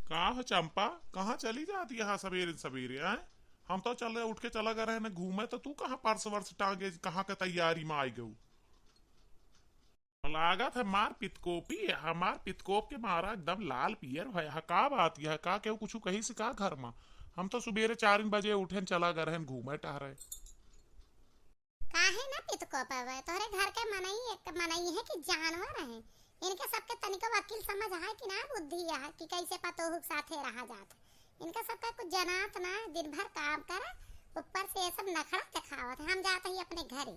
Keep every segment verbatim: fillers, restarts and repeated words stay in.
का हो चंपा, कहाँ चली जाती है सबेरे सबेरे, हैं? हम तो चले, उठ के चला गए रहने घूमे, तो तू कहाँ पर्स वर्स टांगे, कहाँ के तैयारी में आई गऊ? लागत है मार पितकोपी, हमार पितकोप के मारा एकदम लाल पियर भय है। का बात यह, का केहू कुछ कही से का घर में? हम तो सुबेरे चार बजे उठेन, चला गए रहन घूमे टहरे। काहे ना पितकोप हवे? तोहरे घर के मनई एक मनई है कि जानवर है? इनके सबके तनिको अकिल समझ है कि ना, बुद्धि है कि कैसे पतोहू के साथे रहा जात है? इनका सबका कुछ जनात ना, दिन भर काम करे, ऊपर से ये सब नखड़ा दिखावत है। हम जात ही अपने घरे।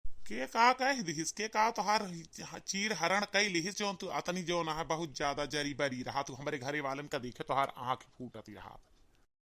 के का कह दिहिस, के का तोहार चीर हरण कई लिहिस, जौन तू अतनी जौन है बहुत ज्यादा जरी बरी रहा, तू हमरे घरे वालन का देखे तोहार आँख फूटत रहा।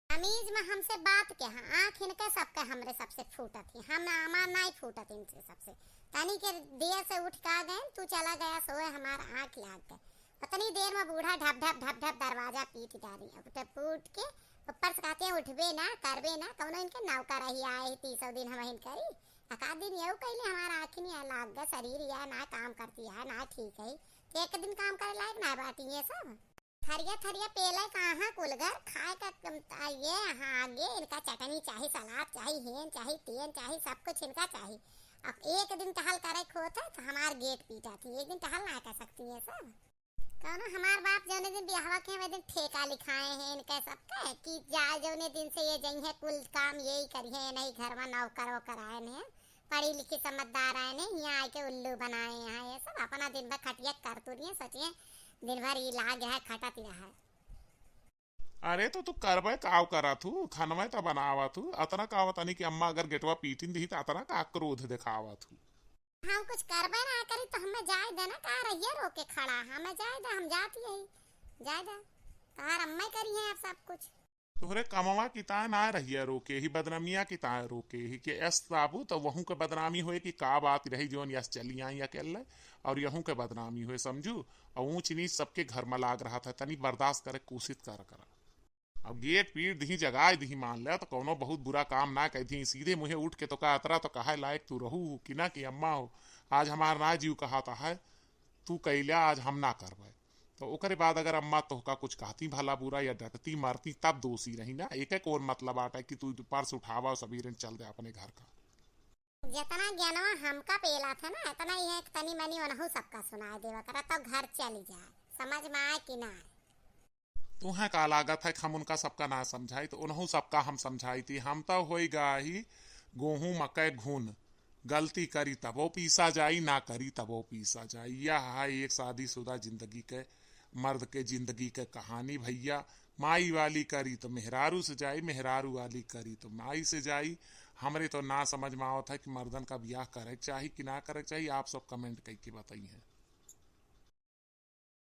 तमीज में हमसे बात के, हाँ, आँख इनके सबके हमरे सबसे फूटत ही, हम ना, हमार नाई फूटत इनसे सबसे। तनी के देर से उठ का गए, तू चला गया सोए, हमार आँख लाग गए। उतनी देर में बूढ़ा ढप ढप ढप ढप दरवाजा पीट डारी। अब तो फूट के ऊपर से कहते हैं, "उठबे ना, करबे ना, कौनो इनके नौकर ही आए ही, तीसौ दिन हम हिन करी। एकाध दिन यहू कैले हमार आँख नहीं लाग गए, शरीर या ना काम करती है, ना ठीक है, तो एक दिन काम करे लायक ना बाटी ये सब।" थरिया थरिया पेले कहाँ कुल घर खाए का कम-, आ, ये हाँ, आगे इनका चटनी चाही, सलाद चाही, हेन चाही, तेन चाही, सब कुछ इनका चाही। अब एक दिन टहल करे खोत है तो हमार गेट पीटा थी, एक दिन टहल ना कर सकती है सब। कौनो हमार बाप जौने दिन बियाहवा के हैं, वही दिन ठेका लिखाए हैं इनके सबके कि जा जौने दिन से ये जइहे कुल काम यही करिहे, नहीं घर में नौकर वोकर आए हैं, पढ़ी लिखी समझदार आए हैं, यहाँ आके उल्लू बनाए हैं ये सब। अपना दिन भर खटिया करतू रही है, सोचिए दिन भर ये लाग है खटत रहा है। अरे तो तू करबे काव करत हू, खनवे त बनावत हू, अतना का आवत नहीं कि अम्मा अगर गेटवा पीटिन दिही त अतना का क्रोध दिखावत हू। हम कुछ करबे ना करी तो हमें जाए दे ना, का रहिए रोके खड़ा, हमें जाए दे, हम जाती है, जाए दे, तोहार अम्मा करी है अब सब कुछ। तोहरे कमवा की ताए ना रहिए रोके ही, बदनामिया की ताए रोके ही कि यस बाबू तो वहू के बदनामी होए कि का बात रही जौन यस चली आई अकेले और यहू के बदनामी होए समझू। और ऊंच नीच सबके घर में लाग रहा था, तनी बर्दाश्त करे कोशिश कर करा। अब गेट पीट दिही, जगाए दिही, मान ले तो कौनो बहुत बुरा काम ना कह दी, सीधे मुँहे उठ के तो का अतरा तो कहे लायक तू रहू कि ना कि अम्मा हो, आज हमार ना जीव कहा था है, तू कैला, आज हम ना करबे। तो ओकरे बाद अगर अम्मा तोहका कुछ कहती भला बुरा या डटती मारती तब दोषी रही ना, एक एक और मतलब आटा कि तू पर्स उठावा और सबेरे चल दे अपने घर का। जितना ज्ञानवा हमका पेला था ना, इतना ही है, तनी मनी उनहू सबका सुनाए देवा करा, तो घर चली जाए, समझ में आए कि ना आए। तुहें का लागत है कि हम उनका सबका ना समझाई, तो उनहू सबका हम समझाई थी। हम तो होई गा ही गोहूं मकई घुन, गलती करी तबो पीसा जाई, ना करी तबो पीसा जाई। यह है एक शादीशुदा जिंदगी के, मर्द के जिंदगी के कहानी भैया। माई वाली करी तो मेहरारू से जाई, मेहरारू वाली करी तो माई से जाई। हमरे तो ना समझ में आवत है कि मर्दन का ब्याह करे के चाही कि ना करे के चाही। आप सब कमेंट करके बताइए।